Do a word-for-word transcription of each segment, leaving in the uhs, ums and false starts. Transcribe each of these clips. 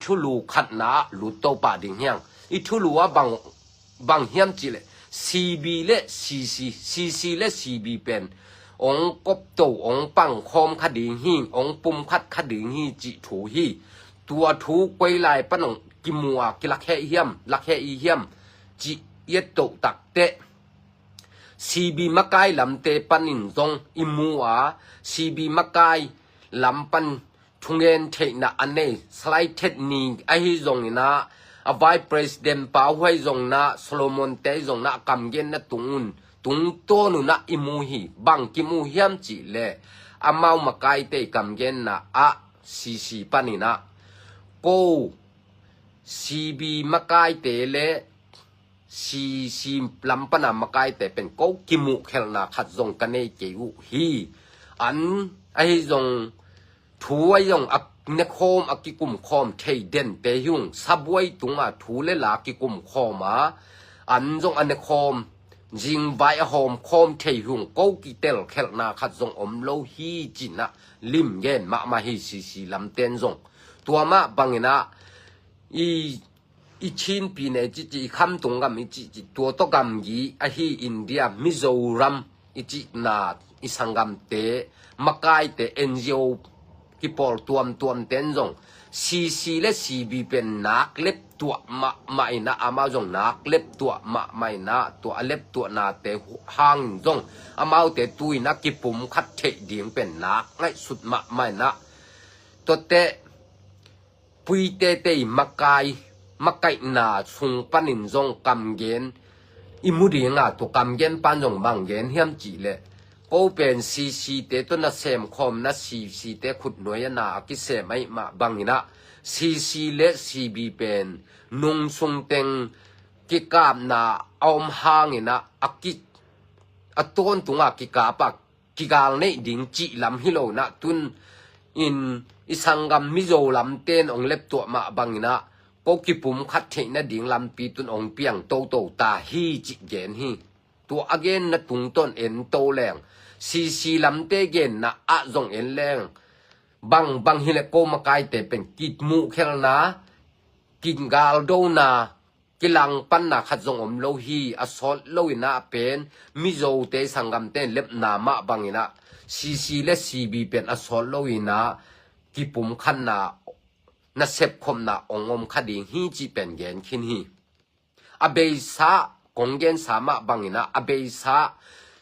thulu khatna ah lut to pah ding hi hang. I thulu ah bang, bang hiam cih leh C B le C C, C C le C B pen ong kopto, ong pangkhawm kha ding hi, ong pumkhat kha ding hi cih thu hi. Tua thu koi lai pan ong kimu a kilakhe i hiam, lakhe i hiam cih i et toh takteh C B makai lamte panin zong i mu a, C B makai lam pan thungen theihna a nei, Salai Thet Ni ahi zongin ah, a Vice President pa uh ahi zongin ah, Solomon te ahi zongin ah, a kamgenna tung un, tungtawn un ah i mu hi. Bang kimu hiam cih leh, amau makaite i kamgenna ah C C panin ah, ko C B makaite le C C lam pana makaite pen ko kimuhkhelhna khat zong ka nei kei uh hi. An ahi zong, thu ahi zong a nekhawm, a kikumkhawm thei dente hi ung. Sabuai tunga thu le la kikumkhawm a, an zong a nekhawm, zingvai a hawmkhawm thei hi ung. Ko kitelkhelhna khat zong om lo hi, ci-in ah lim gen mahmah hi, C C lamten zong. Tua mah bangin ah i, i Chin pyine i cihcih, i khamtung gam i cihcih, tua tawh gamgi ahi India, Mizoram i cihna, i sanggamte, makaite, N G O kipawl tuamtuamte in zong C C le C B pen nak leptuah mahmah in ah, amau zong nak leptuah mahmah in ah, tua a leptuahnate hangin zong amaute tu-in ah kipumkhat theih ding pen nak ngaihsut mahmah in ah, tuate puite te i makai, makaihna sung panin zong kamgen i mu ding a, tua kamgen pan zong bang gen hiam cih leh, ko pen C C te tawh na semkhawmna, C C te khutnuai a na a kisem ahih mah bangin ah, C C le C B pen nung sungteng kikapna a om hangin ah, a ki, a tawntung a kikap a kigal neih ding cih lam hi lo in ah, tu-in i sanggam Mizo lamten ong leptuah mah bangin ah, ko kipumkhat theih nading lampi tu-in ong piang toto ta hi, cih gen hi. Tua a genna tungtawn en to leng, C C lamte genna ah zong en leng, bang, bang hi leh ko makaite pen kimuhkhelhna, kigaldona, kilangpanna khat zong om lo hi. A sawt lo in ah pen Mizote sanggamte in lepna mah bangin ah, C C le C B pen a sawt lo in ah kipumkhatna, nasepkhopna ong om kha ding hi, cih pen gen khin hi. A beisa, kong gensa mah bangin ah, a beisa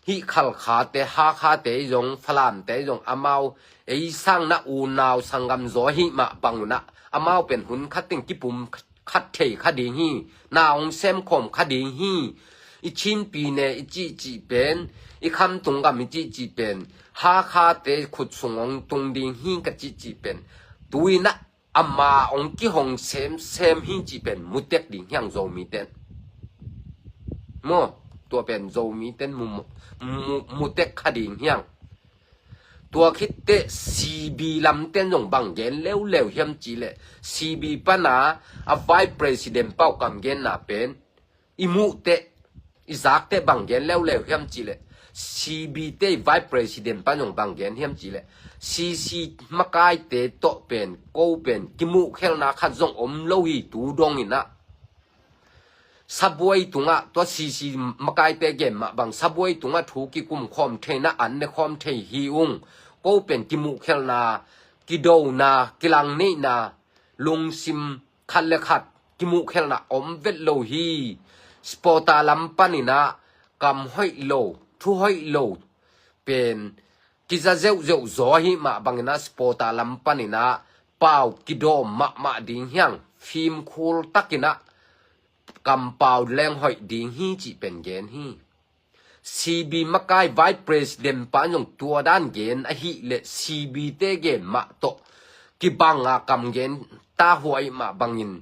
hih Khalkhate, Hakhate zong, Falamte zong, amau ei sangin ah unau sanggam zaw ahih mah bangin ah, amau pen hun khat teng kipum khat thei kha ding hi, na ong semkhawm kha ding hi. I Chin pyine i cihcih pen, i khamtung gam i cihcih pen, Hakhate khut sung ong tung ding hi ka cihcih pen, tu-in ah ama ong kihong semsem hi, cih pen mutek ding hi hang Zomite in. Maw, tua pen Zomite in mu, mu, mu, mutek kha ding hi hang. Tua khit teh C B lamten zong bang gen leuleu hiam cih leh, C B pana a Vice President pa uh kamgenna pen i muh teh, i zak teh bang gen leuleu hiam cih leh, C B te i Vice President pan zong bang gen hiam cih leh, C C makaite tawh pen, ko pen kimuhkhelhna khat zong om lo hi, tu dongin ah. Sabuai tungah tua C C makaite gen mah bang, sabuai tungah thu kikumkhawm thei in ah, an nekhawm thei hi ung. Ko pen kimuhkhelhna, kidona, kilangneihna, lungsim khat le khat kimuhkhelhna om vet lo hi. Supporter lam panin ah kam hoih lo, thu hoih lo pen kiza zeuhzeuh zaw ahih mah bangin ah, supporter lam panin ah pau kidawm mahmah ding hi hang, fimkhur takin ah kampau leng hoih ding hi, cih pen gen hi. C B makai Vice President pa in zong tua dan gen ahih leh, C B te gen mah tawh kibang a kamgen ta huai mah bangin,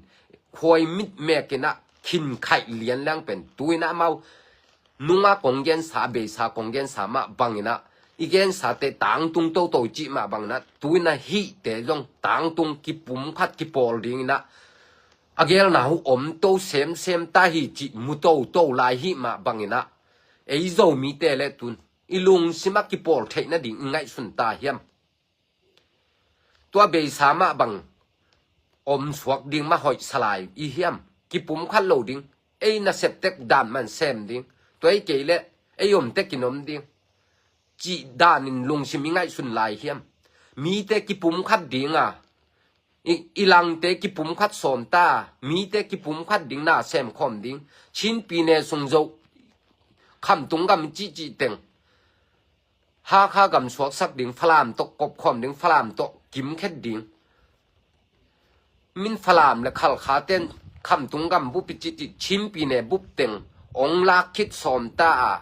huai mitmek in ah khinkhaih lian leng pen, tu-in ah amau nunga kong gensa, a beisa kong gensa mah bangin ah, i gensate tangtung toto i cih mah bangin ah, tu-in ah hihte zong tangtung, kipumkhat kipawl dingin ah a gelna uh om to semsem ta hi, cih mu toto lai hih mah bangin ah, ei Zomite le tu-in i lungsim ah kipawl theih nading i ngaihsun ta hiam? Tua beisa mah bang, om suak ding mah hoih sa lai i hiam? Kipumkhat lo ding, ei nasep tek dan man sem ding, tua hi kei leh ei om tek in om ding cih danin lungsim i ngaihsun lai hiam? Mite kipumkhat ding a, i, i langte kipumkhat sawm ta, mite kipumkhat ding na sem khawm ding, Chin pyine sung Zo, Khamtung gam cihcih teng, Hakha gam suaksak ding, Falam tawh kopkhawm ding, Falam tawh kimkhet ding. Min Falam le Khalkha ten Khamtung gam bup i cihcih, Chin pyine bup teng ong lak khit sawm ta a,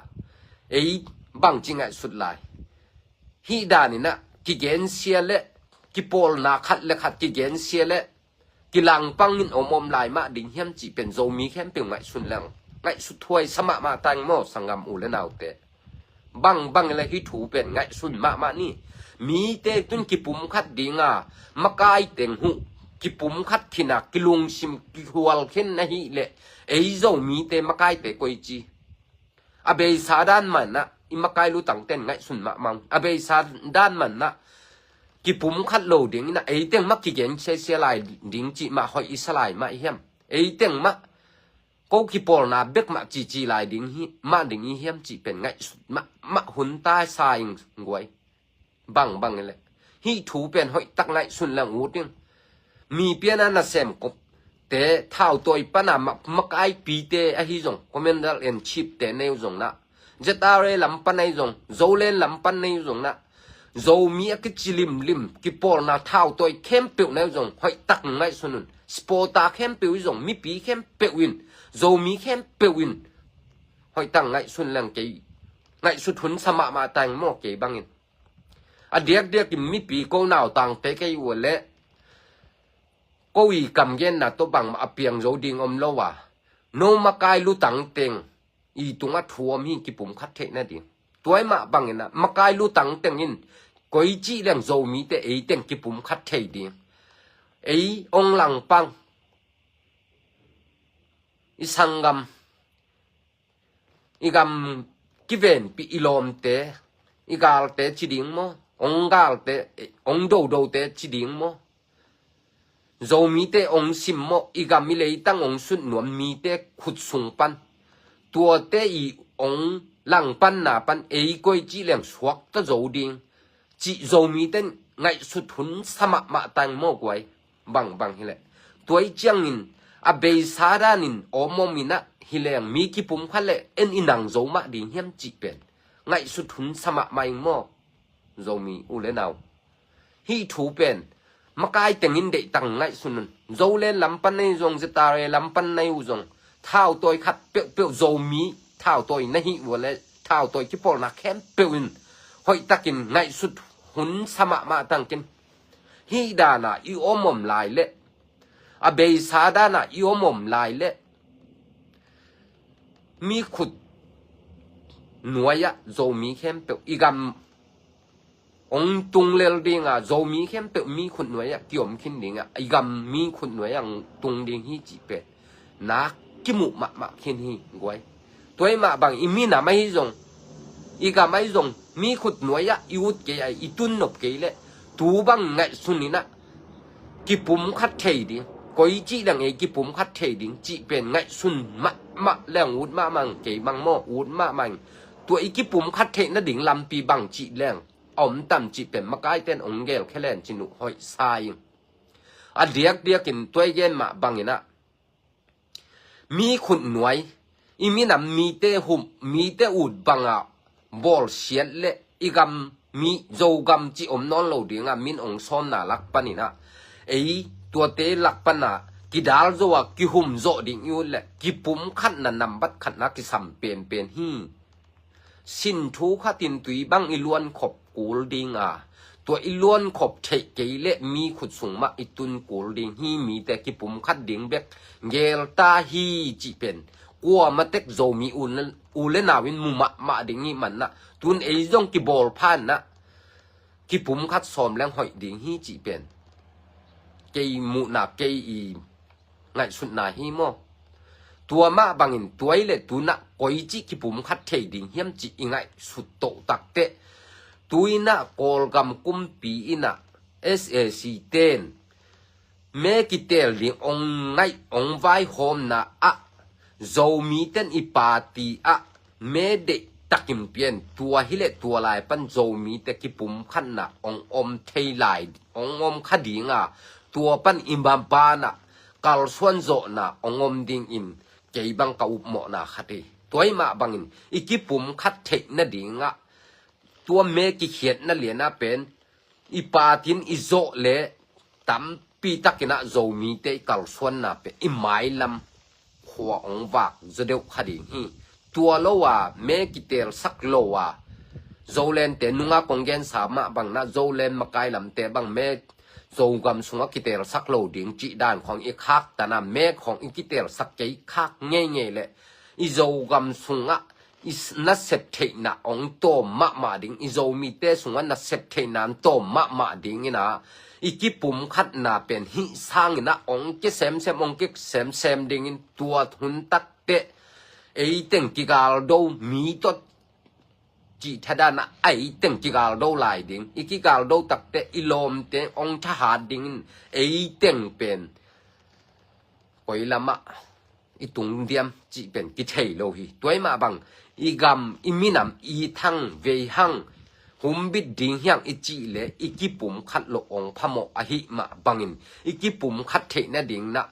ei bangci ngaihsut lai? Hih danin ah kigensia le kipawlna khat le khat kigensia le kilangpang in om om lai mah ding hiam cih pen Zomi khempeuh ngaihsun leng ngaihsut huai sa mahmah ta ing maw, sanggam u le naute. Bangbang le hih thu pen ngaihsun mahmah ni. Mite tun kipumkhat ding a, makai teng huh kipumkhat khin a, kilungsim kihual khin na hih leh ei Zomite makaite koici? A beisa dan man ah i makai lutangten ngaihsun mahmah ing. A beisa dan man ah kipumkhat lo ding in ah ei teng mah kigen siasia lai ding cih mah hoih i sa lai mah i hiam? Ei teng mah ko kipawlna bek mah cici lai ding hi mah ding i hiam cih pen ngaihsut mahmah hun ta sa ing guai. Bangbang i leh hih thu pen hoihtak ngaihsun leng ut ing. Mi pian a nasem kop te, thautawi pan a ma-, makaipite ahi zong, Commander in Chief te nei uh zong na, Z R A lam pan ahi zong, Zoland lam pan nei uh zong na, Zomi a kici limlim kipawlna thautawi khempeuh nei uh zong hoihtak ngaihsun un. Supporter khempeuh i zong, mipi khempeuh in, Zomi khempeuh in hoihtak ngaihsun leng kei ngaihsut hun sa mahmah ta ing maw, kei bangin. A diakdiakin mipi ko nautangte kei uh leh ko i kamgenna tawh bangmah a piang zo ding om lo a, no makai lutang teng i tungah thu om hi, kipumkhat theih nading. Tuai mah bangin ah makai lutang teng in koici leng Zomite ei teng kipumkhat thei ding. Ei ong langpang, i sanggam, i gam kivenpih i lawmte, i galte ci ding maw, ong galte, ong dodote ci ding maw, Zomite ong sim maw, i gam i leitang ong sut nuam mite khut sung pan, tuate i ong langpanna pan ei koici leng suakta zo ding cih Zomite in ngaihsut hun sa mahmah ta ing maw guai. Bangbang hi leh tua i ciangin a beisa danin om om in ah hi leng mi kipumkhat leh en i nang zo mah ding hiam cih pen ngaihsut hun sa mahmah ing maw, Zomi u le nau. Hih thu pen makai teng in deihtak ngaihsun un. Zoland lam pan nei uh zong, Z R A lam pan nei uh zong, thautawi khat peuhpeuh Zomi thautawi na hih uh leh thautawi kipawlna khempeuh in hoihtakin ngaihsut hun sa mahmah ta ing ken. Hih dana i om om lai leh, a beisa dana i om om lai leh mi khut nuai-ah Zomi khempeuh i gam ong tung lel ding a, Zomi khempeuh mi khut nuai-ah kiom khin ding a, i gam mi khut nuai-ah ong tung ding hi cih pen na kimuh mahmah khin hi guai. Tuai mah bang i minam ahi zong, i gam ahi zong mi khut nuai-ah i ut kei a, i tun nop kei leh tu bang ngaihsun in ah kipumkhat thei ding, koici leng ei kipumkhat thei ding cih pen ngaihsun mahmah leng ut mahmah ing, kei bang maw, ut mahmah ing. Tua i kipumkhat theih nading lampi bang cih leng a om tam cih pen makaiten ong gelkhia len cin uh hoih sa ing. A diakdiakin tuai gen mah bangin ah mi khut nuai, i minam mite hum, mite ut banga bawlsiat leh i gam mi, Zogam cih om nawn lo ding a, min ong sawmna lak panin ah ei tuate lak pana kidal zo a kihum zawh ding i ut leh kipumkhatna nambat khatna kisam penpen hi. Sin thu khatin tui bang i luankhop kul ding a, tua i luankhop theih kei leh mi khut sung mah i tun kul ding hi, mite kipumkhat ding bek gel ta hi cih pen kuamah tek Zomi u le, u le nau in mu mahmah ding hi. Manah tun ei zong kibawl phan ah kipumkhat sawm leng hoih ding hi cih pen kei muhna, kei i ngaihsutna hi maw. Tua mah bangin tuai le tunah koici kipumkhat thei ding hiam cih i ngaihsut toh takteh, tuinah Kawlgam kumpi inah S A C ten me kiteel ding ong ngaih ong vaihawmna ah Zomite'n i party ah me deih takin pian, tua hileh tua lai pan Zomite kipumkhatna ong om thei lai, ong om kha ding a, tua pan i maban ah kalsuan zawhna ong om dingin kei bang ka upmawhna khat hi. Tua ahih mah bangin i kipumkhat theih nading ah tua me kikhiatna lian ah pen i party in i zawh leh tampi takin ah Zomite i kalsuanna pen i mailam khua ong vak zaw deuh kha ding hi. Tua lo a me kiteelsak lo a Zolandte nungak kong gensa mah bangin ah Zoland makai lamte bang me Zogam sungah kiteelsak lo ding cih dan khawng i khaktan a, me khawng i kiteelsak kei khak ngeingei leh i Zogam sungah i s-, nasep theihna ong tawm mahmah ding, i Zomite sungah nasep theihna ong tawm mahmah dingin ah i kipumkhatna pen hih sangin ah ong kisemsem, ong kisemsem dingin tua hun takteh eiteng kigaldo mi tawh cih thadan ah eiteng kigaldo lai ding, i kigaldo takteh i lawmte ong thahat dingin eiteng pen koi lamah i tung diam cih pen kithei lo hi. Tua ahih mah bang i gam, i minam i thang vei hang humbit ding hiang i cih leh i kipumkhat loh ong phamawh ahih mah bangin i kipumkhat theih nading ah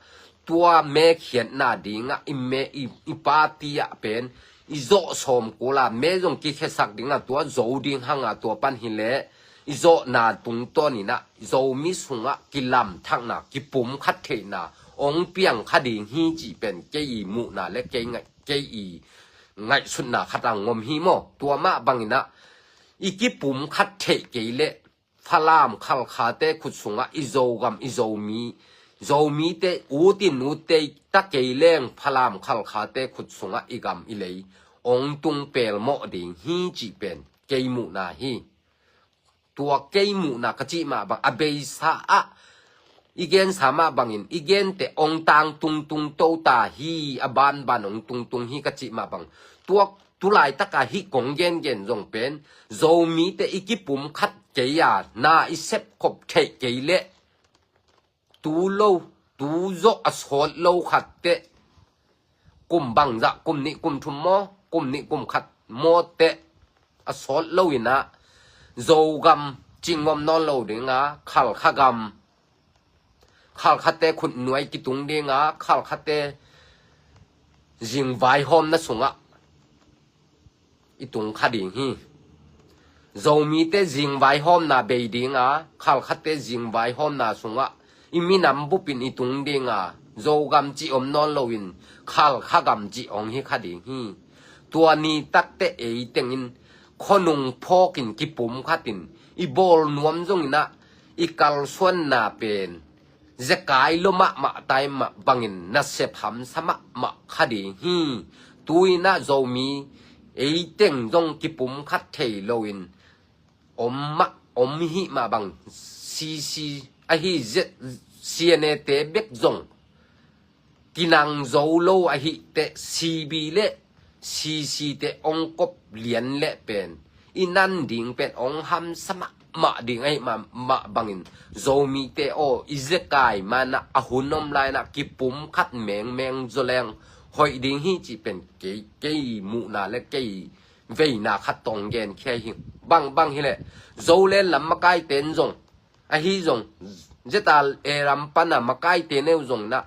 tua me khiatna ding ah i me i, i party ah pen i zawh sawm kul a me zong kikhiasak ding a tua zo ding hang a tua pan hileh i zawhna tungtawnin ah Zomi sungah kilamthakna, kipumkhat theihna ong piang kha ding hi cih pen kei i muhna leh kei ngaih, kei i ngaihsutna khat ong om hi maw. Tua mah bangin ah i kipumkhat theih kei leh Falam Khalkhate khut sungah i Zogam, i Zomi, Zomite ut in ut tei ta kei leng Falam Khalkhate khut sungah i gam i lei ong tung pelmawh ding hi cih pen kei muhna hi. Tua kei muhna ka cih mah bang a beisa ah i gensa mah bangin i gente ong tang tungtung to ta hi, a banban ong tungtung hi ka cih mah bang tua tulaitak a hih kong gengen zong pen Zomite i kipumkhat kei a na i sepkhop theih kei leh tu lo, tu zawh a sawt lo khatteh kum bangzah, kum nih kum thum maw, kum nih kum khat mawteh a sawt lo in ah Zogam cih ngom nawn lo ding a, Khalkha gam, Khalkhate khut nuai kitung ding a, Khalkhate zingvaihawmna sungah i tung kha ding hi. Zomite zingvaihawmna bei ding a, Khalkhate zingvaihawmna sungah i minam bupin i tung ding a, Zogam cih om nawn loin Khalkha gam cih ong hi kha ding hi. Tua ni takteh eiteng in khuanung phawkin kipumkhatin i bawl nuam zongin ah i kalsuanna pen zekai lo mahmah tai mah bangin nasep hamsa mahmah kha ding hi. Tu-in ah Zomi eiteng zong kipumkhat thei loin om mah, om hih mah bang C C ahi Z-, C N A te bek zong kinang zo lo ahih teh C B le C C te ong kop lian leh pen i nan ding pen ong hamsa mahmah ding ahih mah, mah bangin Zomite aw, i zekai manah a hun om lainah kipumkhat mengmeng zaw leng hoih ding hi cih pen kei, kei muhna le kei veina khat tawh ong genkhia hi. Bangbang hileh Zoland lam makaite in zong ahi zong, Z R A lam pana makaite na hi uh zong inah,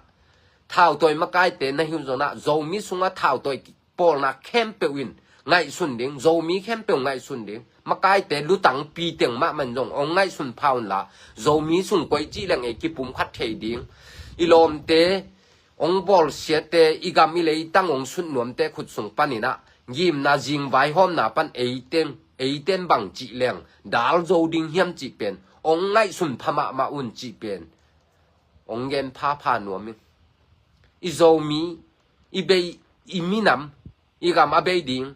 thautawi makaite na hi uh zong inah, Zomi sungah thautawi pawlna khempeuh in ngaihsun ding, Zomi khempeuh ngaihsun ding, makaite lutang piteng mahmah in zong ong ngaihsun pha unla, Zomi sung koi cih leng ei kipumkhat thei ding, i lawmte ong bawlsiate, i gam i leitang ong sut nuamte khut sung paninah ngimna zingvaihawmna pan eiteng, eiten bang cih leng dal zo ding hiam cih pen ong ngaihsun pha mahmah un cih pen ong gen phapha nuam ing. I Zomi, i bei, i minam, i gam a bei ding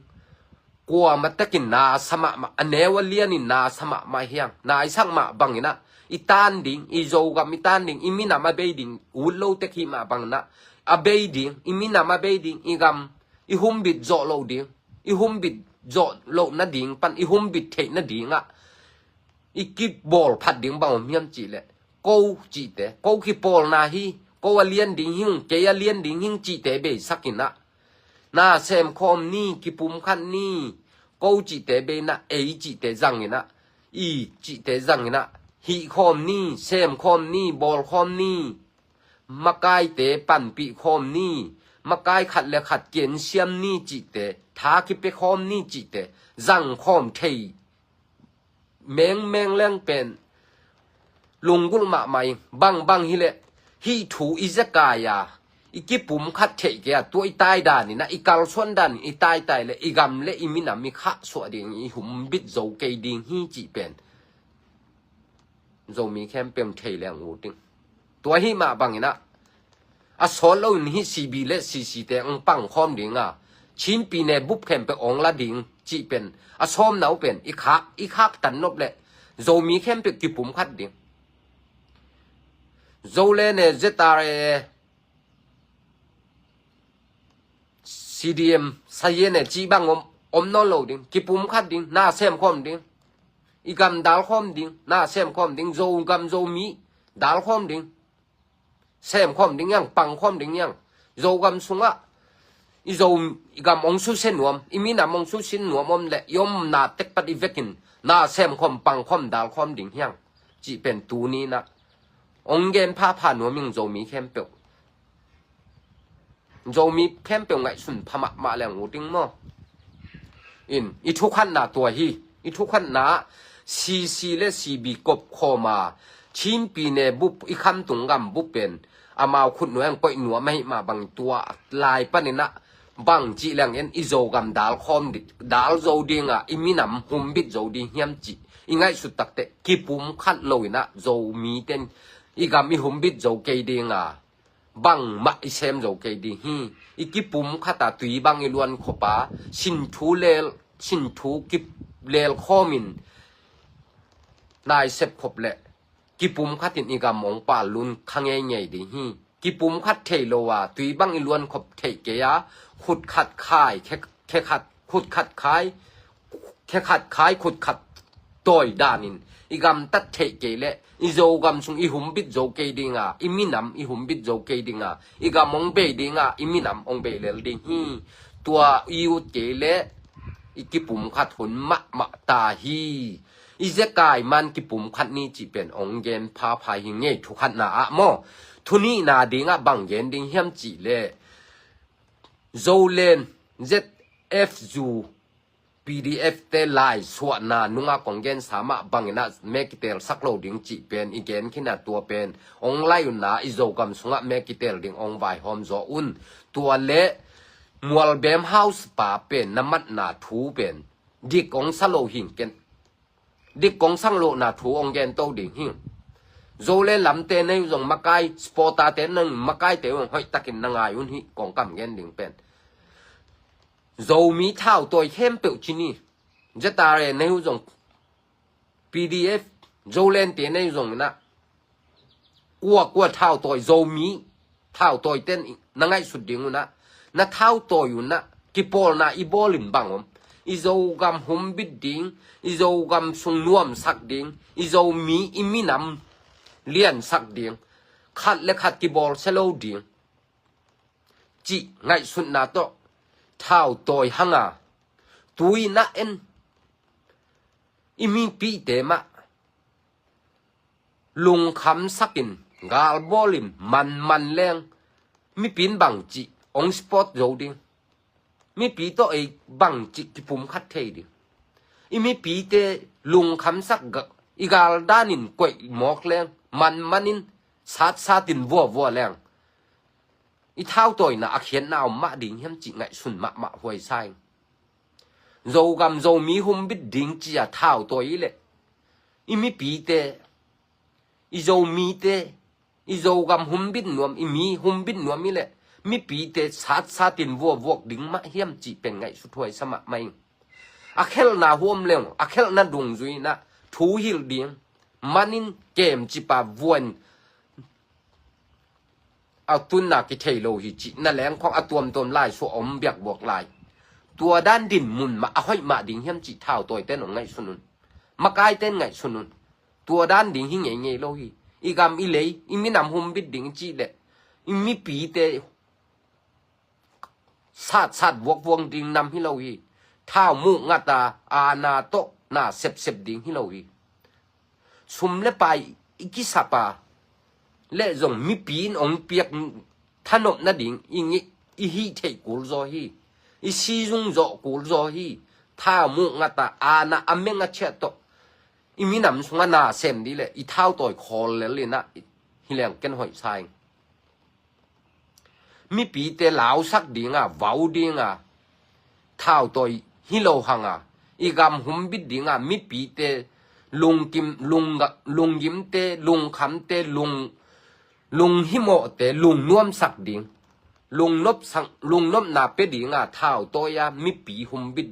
kuamah takin nasa mahmah, a neu a lianin nasa mahmah hiang. Naisak mah banginah i tan ding, i Zogam i tan ding, i minam a bei ding ut lo tek hih mah banginah a bei ding, i minam a bei ding, i gam i humbit zawh loh ding, i humbit zawh loh nading pan i humbit theih nadingah i kibawlphat ding bang om hiam cihleh ko cihte, ko kipawlna hi, ko a lian ding hing, kei a lian ding hing cihte beisak in ah, na semkhawm ni, kipumkhat ni, ko cihte bei in ah, ei cihte zang in ah, i cihte zang in ah, hihkhawm ni, semkhawm ni, bawlkhawm ni, makaite panpihkhawm ni, makai khat le khat kensiam ni cihte, tha kipiakhawm ni cihte zangkhawm thei mengmeng leng pen lunggulh mahmah ing. Bangbang hileh hih thu i zekai a, i kipumkhat theih kei a, tua i taidan in ah, i kalsuan dan in i taitai le i gam le i minam i khahsuah ding, i humbit zo kei ding hi cih pen Zomi khempeuh thei leng ut ing. Tua hih mah bang in ah, a sawt lo in hih C B le C C te ong pangkhawm ding a, Chin pyine bup khempeuh ong la ding cih pen a sawmna uh pen i khak, i khak tan nop leh Zomi khempeuh kipumkhat ding. Zoland e, Z R A e, C D M, Sayen e cih bang om, om nawn lo ding, kipumkhat ding, na semkhawm ding, i gam dalkhawm ding, na semkhawm ding, Zogam Zomi dalkhawm ding, semkhawm ding hiang, pangkhawm ding hiang. Zogam sungah i Zo, i gam ong susia nuam, i minam ong susia nuam om leh i omna tekpat i vekin na semkhawm, pangkhawm, dalkhawm ding hiang cih pen tuni in ah ong gen phapha nuam ing. Zomi khempeuh, Zomi khempeuh ngaihsun pha mahmah leng ut ing maw. In, i thukhatna tua hi. I thukhatna ah C C le C B kopkhawm a, Chin pyine bup, i khamtung gam bup pen amau khutnuai ang koih nuam ahih mah bang, tua lai panin ah bang cih leng en i Zogam dalkhawm di, dal zo ding a, i minam humbit zo ding hiam cih i ngaihsut takteh kipumkhat lo in ah, Zomite in i gam i humbit zo kei ding a, bangmah i sem zo kei ding hi. I kipumkhat a, tui bang i luankhop a, sinthu leel, sinthu kip leel khawm in, naisep khop leh kipumkhat in i gam ong pallun kha ngeingei ding hi. Kipumkhat thei lo a, tui bang i luankhop theih kei a, khut khat khai, khe, khe khat, khut khat khai, khe khat khai, khut khat tawi dan in i gamtat theih kei leh i Zogam sung i humbit zo kei ding a, i minam i humbit zo kei ding a, i gam ong bei ding a, i minam ong bei lel ding hi. Tua i ut kei leh i kipumkhat hun mahmah ta hi. I zekai man kipumkhat ni cih pen ong gen phapha hi ing ei, thukhatna ah maw. Thunihna ding ah bang gen ding hiam cih leh, Zoland Z F U P D F te laisuahna nung ah kong gensa mah bang in ah me kitelsak lo ding cih pen i gen khin a, tua pen ong lai un la, i Zogam sungah me kitel ding ong vaihawm zaw un. Tua leh Mualbem House pa pen na matna thu pen dik ong sa lo hi ing ken. Dik ong sang lohna thu ong gen to ding hi ing. Zoland lamte na hih uh zong makai, supporter te na hih uh zong makaite uh zong hoihtakin na ngai un hi, kong kam gen ding pen. Zomi thautawi khempeuh ci ni. Z R A na hih uh zong, P D F, Zoland te na hih uh zong in ah, kua kua thautawi, Zomi thautawi ten na ngaihsut ding un ah, na thautawi un ah, kipawlna i bawl in bang om? I Zogam humbit ding, i Zogam sung nuamsak ding, i Zomi i minam liansak ding, khat le khat kibawlsia lo ding cih ngaihsutna tawh thautawi hang a, tui in ah en, i mipite mah lungkhamsakin, galbawlin, manman leng, mipi in bangci ong support zo ding? Mipi tawh ei bangci kipumkhat thei ding? I mipite lungkhamsak ga, i galdanin koih mawk leng, manmanin, satsatin vuavua leng, i thautawina a khiatna om mah ding hiam cih ngaihsun mahmah huai sa ing. Zogam Zomi humbit ding ci-a thautawi i leh, i mipite, i Zomite, i Zogam humbit nuam, i mi humbit nuam i leh, mipite satsatin vuavuak ding mah hiam cih pen ngaihsut huai sa mahmah ing. A khelhna huam leng, a khelhna dungzui in ah thu hilh ding, manin kemcipa vuan a tunna kithei lo hi cih na leng khong a tuamtuam laisuah om biakbuak lai. Tua dan din mun mah a hoih mah ding hiam cih thautawite in ong ngaihsun un. Makaite in ngaihsun un. Tua dan ding hi ngeingei lo hi. i gam i lei, i minam humbit ding i cih leh i mipite satsat vuakvuak ding nam hi lo hi. Thau muh ngata aana tawh na sepsep ding hi lo hi. Sum le pai i kisapa le zong mipi in ong piak thanop nading i ngi i hih theih kul zaw hi. I sizung zawh kul zaw hi. Thau muh ngata aana a meng a chiah tawh i minam sungah na sem dih le i thau tawi khawl lel inah hi leng ken hoih sa ing. Mipite lausak dinga vau dinga thau tawi hi lo hanga i gam humbit dinga mipite lungkim, lungga-, lunggimte, lungkhamte, lung, lunghimawhte lungnuamsak ding, lungnopsak, lungnopna pia dinga thau tawi a mipi humbit